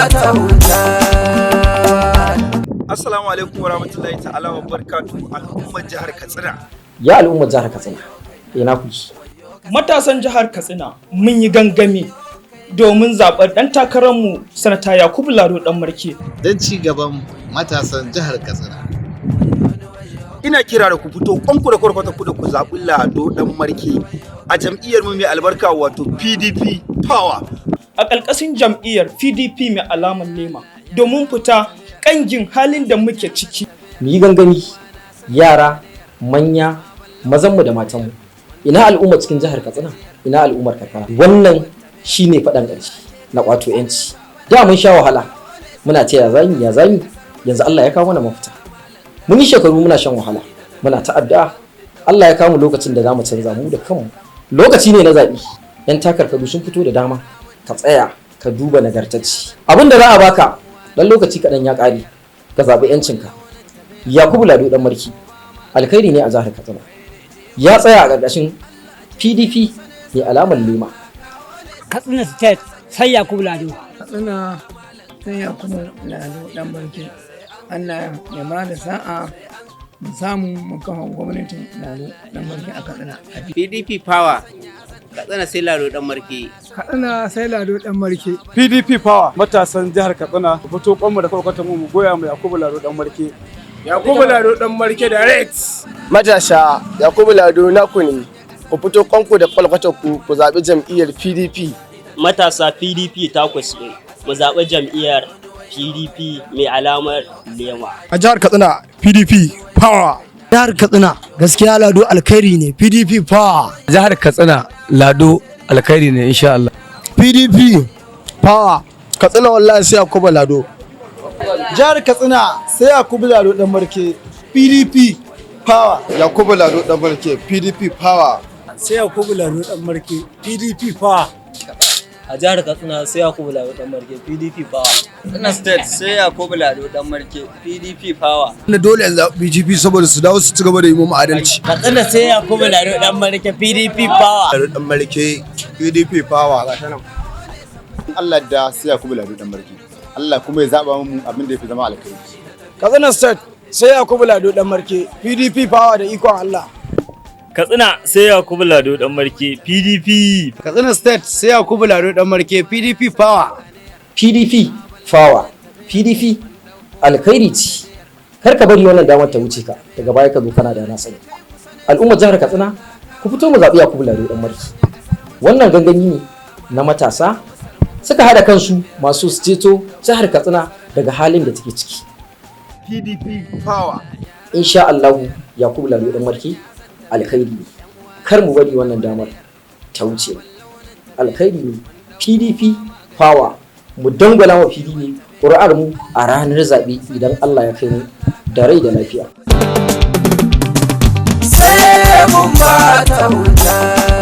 Ba ta wuta. Assalamu alaikum wa rahmatullahi ta'ala wa barakatuh, al'ummar jihar Katsina. Ya al'ummar jihar Katsina, ina kuke? Matasan jihar Katsina, mun yi gangami domin zaɓar ɗan takararmu, Sanata Yakubu Lado Ɗanmarke. Don ci gaban matasan jihar Katsina. Ina kira da ku fito kwanku da kwarkwata ku da ku zaɓi Lado Ɗanmarke a jam'iyyar mu mai albarka, wato PDP Power. A ƙarƙashin jam'iyyar PDP mai alamar lema, domin fita ƙangin halin da muke ciki. Mu yi gangami, yara, manya, mazanmu da matanmu. Ina al'ummar cikin jihar Katsina, ina al'ummar karkara. Wannan shine faɗan ƙarshe na ƙwato 'yanci. Da mun sha wahala, muna ce ya zami, ya zami, yanzu Allah ya kawo mana mafita. Mun yi shekaru muna shan wahala, muna ta addu'a. Allah ya kawo mu lokacin da za mu canza mu da kanmu. Lokaci ne na zaɓi. 'Yan takarkaru sun fito da dama. Ka tsaya, ka duba nagartacci. Abin da za a baka dan lokaci kaɗan ya ƙare, ka zaɓi 'yancinka. Yakubu Lado Ɗanmarke alkhairi ne a jihar Katsina. Ya tsaya a ƙarƙashin PDP mai alamar lema. Katsina State, sai Yakubu Lado. Katsina, sai Yakubu Lado Ɗanmarke. Allah ya ba da sa'a mu samu mu kafa gwamnatin Lado Ɗanmarke a Katsina. PDP Power, Katsina sai Lado Ɗanmarke. Katsina, sai Lado Ɗanmarke. PDP Power, matasan jihar Katsina, ku fito kwanmu da kwarkwatan mu goya mu Yakubu Lado Ɗanmarke. Yakubu Lado Ɗanmarke direct. Matasa, Yakubu Lado naku ne. Ku fito kwanku da kwalkwatar ku, ku zaɓi jam'iyyar PDP. Matasa, PDP takwas ne. Mu zaɓi jam'iyyar PDP mai alamar lema. A jihar Katsina, PDP Power. Jihar Katsina, gaskiya Lado alkhairi ne. PDP Power. Jihar Katsina, Lado alkhairi ne insha Allah. PDP Power. Katsina wallahi sai Yakubu Lado. Jihar Katsina, sai Yakubu Lado Ɗanmarke. PDP Power. Yakubu Lado Ɗanmarke, PDP Power. Sai Yakubu Lado Ɗanmarke, PDP Power. A jihar Katsina, sai Yakubu Lado Ɗanmarke, PDP Power. Katsina State, sai Yakubu Lado Ɗanmarke, PDP Power. Na dole yanzu PDP saboda su dawo su ci gaba da yi mu adalci. Katsina, sai Yakubu Lado Ɗanmarke, PDP Power. Lado Ɗanmarke, PDP Power. Allah da sai Yakubu Lado Ɗanmarke. Allah kuma ya zaba mu abin da ya fi zama alkhairi. Katsina State, sai Yakubu Lado Ɗanmarke, PDP Power da ikon Allah. Katsina, sai Yakubu Lado Ɗanmarke, PDP. Katsina State, sai Yakubu Lado Ɗanmarke, PDP Power. PDP Power. PDP alkhairi ce. Kar ka bari wannan damar ta wuce ka, daga baya ka zo kana da na sani. Al'ummar jihar Katsina, ku fito mu zaɓi Yakubu Lado Ɗanmarke. Wannan gangami ne na matasa suka haɗa kansu masu su ceto jihar Katsina daga halin da take ciki. PDP Power. Insha Allahu, Yakubu Lado Ɗanmarke alkhairi ne. Kar mu bari wannan damar ta wuce. Alkhairi ne. PDP Power. Mu dangwala wa PDP ƙuri'ar mu a ranar zaɓe idan Allah ya kai mu da rai da lafiya. Sai mun ba ta wuta.